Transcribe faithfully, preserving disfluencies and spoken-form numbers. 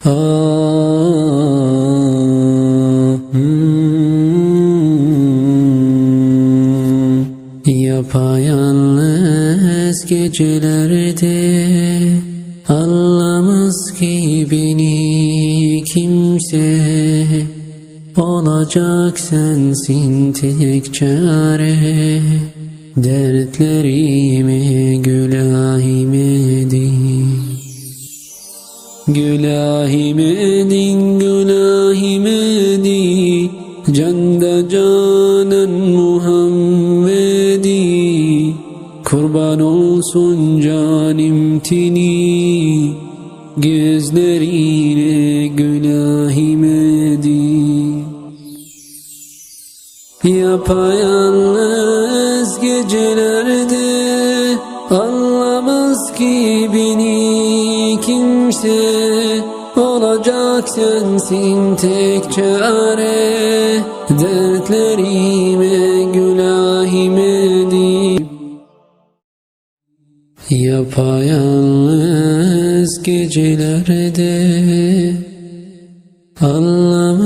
آه، مم. Yapayalnız gecelerde anlamaz ki beni kimse. Olacak sensin tek çare, dertlerime gül Ahmedi. Gül Ahmedin, gül Ahmedi, canda canan Muhammedi. Kurban olsun canım teni, gözlerine gül Ahmedi. Yapayalnız gecelerde anlamaz ki beni kimse. Olacak sensin tek çare, dertlerime gül Ahmedi. Yapayalnız gecelerde anlamaz